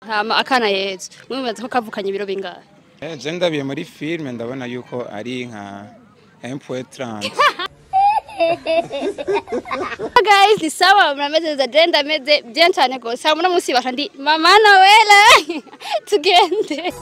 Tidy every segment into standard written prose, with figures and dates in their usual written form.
Hama akana Yezu mwibaza ko kavukanye ibiro bingahe? Je ndabiye muri filme ndabona yuko ari nka 1.30. Guys, ni sawa mnameze neza, je ndameze bien cyane gose. Hama uno munsi basha ndi Mama Noella tugende.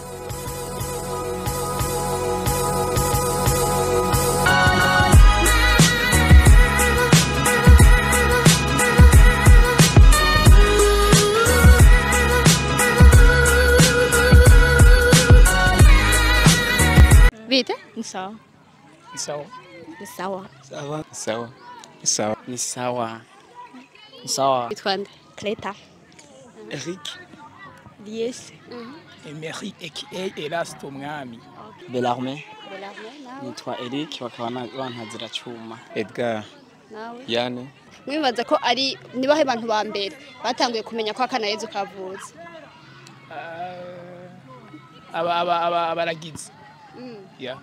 Bite? Ni sawa. Ni sawa. Ni sawa. Sawa. Sawa. Sawa. Ni sawa. Ni sawa. Witwa nde? Cleta. Eric. Lies. Emery aka Erasto Mwami. Belarme. Belarme nawe. Nitwa Eric bakaba bantazira cuma. Edgar. Nawe. Yane. Mwibaza ko ari nibahe bantu ba mbere batanguye kumenya ko akana Yezu kavutse? Aba aba aba abaragizi. Yeah.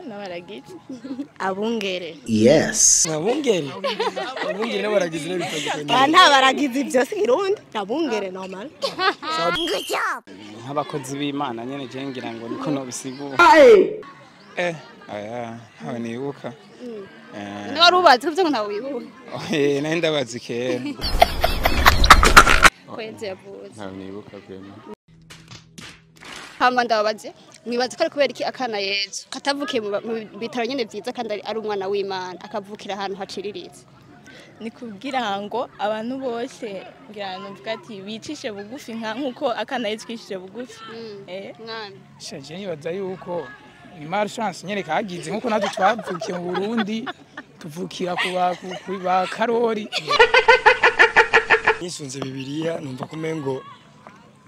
N'abaragizi. Abungere. Yes. Abungere. Abungere n'abaragizi n'ibitandukanye. Nta baragizi byo si Kirundi. Abungere normal. Good job. Nk'abakozi b'Imana nyene je ngira ngo niko no bisigura. Aya, ntawe nibuka. Ni wari ubazi ko ntawe wibuka? Nari ndabazi kera. Ko Yezu yavutse. Ntawe nibuka vraiment. Hama ndababaze mwibaza ko ari kubera iki akana Yezu katavukiye mu bitaro nyene vyiza kandi ari umwana w'Imana akavukira ahantu haciriritse? Ni kugira ngo abantu bose ngira nuvuga ati bicishe bugufi nka nkuko akana Yezu kicishije bugufi. Mwana Shaje nibaza yuko ni malchance nyene kagize nkuko natwe twavukiye mu Burundi tuvukira kuba kuri ba Karori. Nisunze Bibiliya numva ko mengo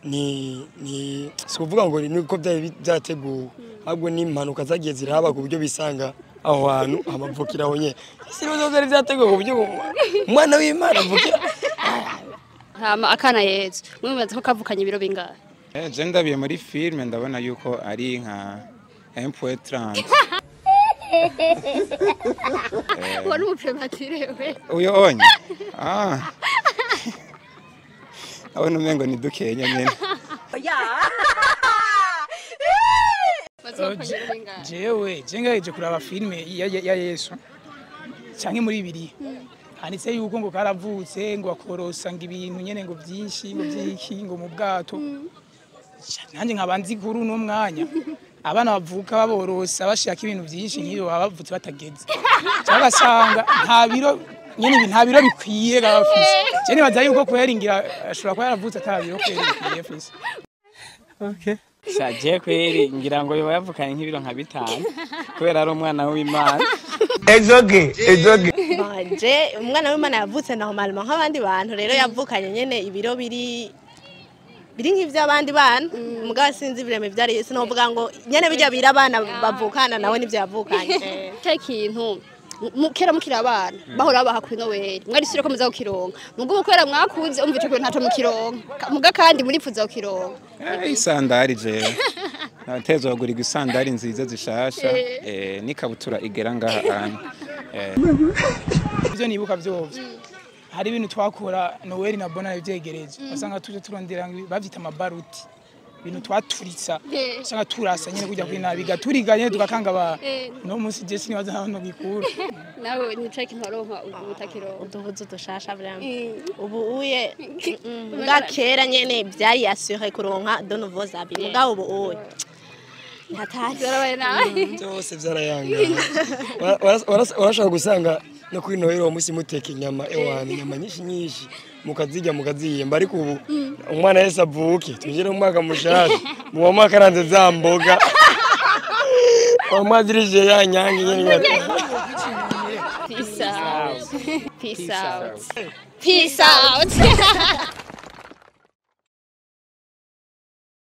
ni sikuvuga ngo niko byari byateguwe ahubwo ni impanuka zagiye ziraba ku buryo bisanga aho hantu amavukira aho nyene sirizo byari byateguwe ku buryo umwana w'Imana avukira. Hama akana Yezu mwibaza ko kavukanye ibiro bingahe? Je ndabiye muri filme ndabona yuko ari nka 1.30. Wari umuprematire we. Uyo onye. Abona umengo ni dukenya nyene. Jewe jengaje kuraba filme ya Yesu canke muri bibiri handitse yuko ngo karavutse ngo akorosa ngo ibintu nyene ngo byinshi ngo byiki ngo mu bwato. Nanjye nkabanzi kuri uno mwanya abana bavuka baborosa bashaka ibintu byinshi nk'iyo bavutse batageze cyabasanga nta biro nyene nta biro bikwiye gabafise. Je nibaza yuko kweringira ashobora kuba yaravutse atarabiro kweri bikwiye fise. Okay. Saje kweri ngira ngo yoba yavukanye nk'ibiro nka bitanu kubera ari umwana w'Imana. Ejoge, ejoge. Banje umwana w'Imana yavutse normalement nk'abandi bantu rero yavukanye nyene ibiro biri nk'ivy'abandi bana. Mugabo sinzi bireme vyari sinovuga ngo nyene bijya bira abana bavukana nawe nivyo yavukanye. Cya kintu kera mukiri abana bahora baha kuri Noel mwari sire ko muza kukironka mugo kwera mwakunze umva ico ntaco mukironka muga kandi muripfuza kukironka. Isandari je natezwa kugura isandari nziza zishasha n'ikabutura igera ngaha hano. Ivyo nibuka vyovyo hari ibintu twakora Noel na Bona bivyegereje basanga tuje turondera bavyita amabaruti ibintu twaturitsa usanga turasa nyene kujya kuri nabi gaturiganye tugakanga ba no munsi je sinibaza hano gikuru. Nawe ni check ntaronka ubutakiro uduhuzu dushasha vraiment ubu uye mbwa kera nyene byari assuré kuronka de nouveaux habits mbwa ubu uye ntatari yarabaye nawe byose byarayanga. Warashaka gusanga no kuri Noel uwo munsi muteka inyama ewana inyama nyinshi nyinshi mukazirya mukaziyemba ariko ubu umwana yese avuke tugere mu mwaka mushasha muba mwakaranze za mboga wamwadirije ya nyange nyene. Peace out. Peace out. Peace out.